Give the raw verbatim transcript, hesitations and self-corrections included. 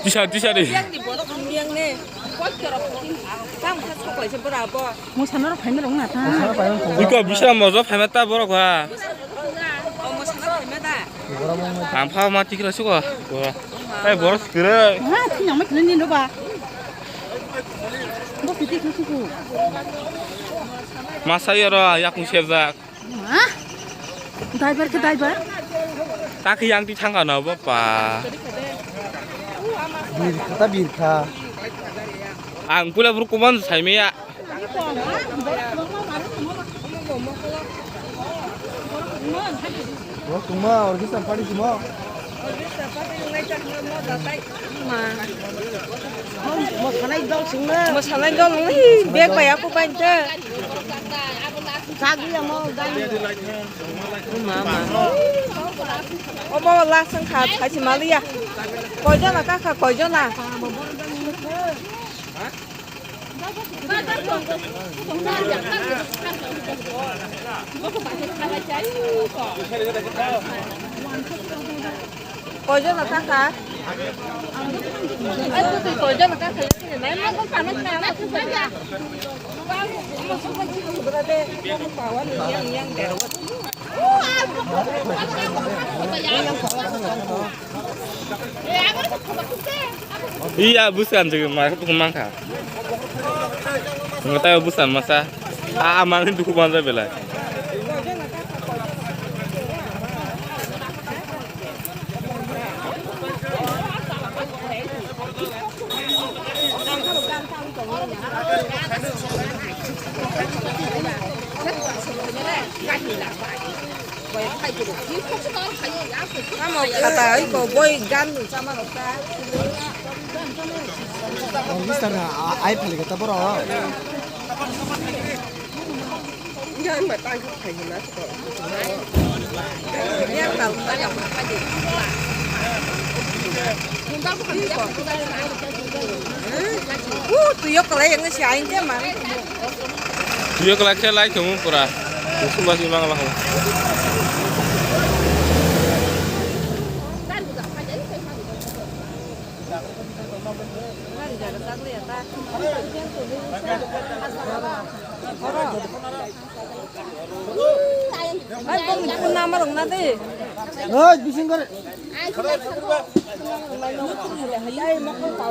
Tisa, tisa de. Musana rok phaima rok na ta. Iko bisa mojo phaima ta borok ha. Ang pha ma tikra suko. Tai borok kire. Ha, thing ang ma kire ni no ba. Bo piti kre suko. Masa yoro yakung serjak. Ha? Driver ke driver? Taki yang ti thangka na bo pa. Birkha ta birkha. Ang pula bro kuman sai meya. Bo tuma orkestra party tuma. Mosanai dol singna. Mosanai dol nang hi bag bai aku painte. Sagri amo dai. Ma ma. Obo lasang kha, kha si maliya. Koijona kaka koijona. Koijona kaka. Koijona kaka. Iya, busan juga mah, aku mangka. Nggak tahu busan masa. Ah, aman itu kuban saya bela. Tamo kata iko boi gan chama rok ta. Mister ai phali kata boro. Tuyo kalai yang si aing te man. Tuyo kalai khe lai thung pura. Sumba si mang lang. Oi, bising kore.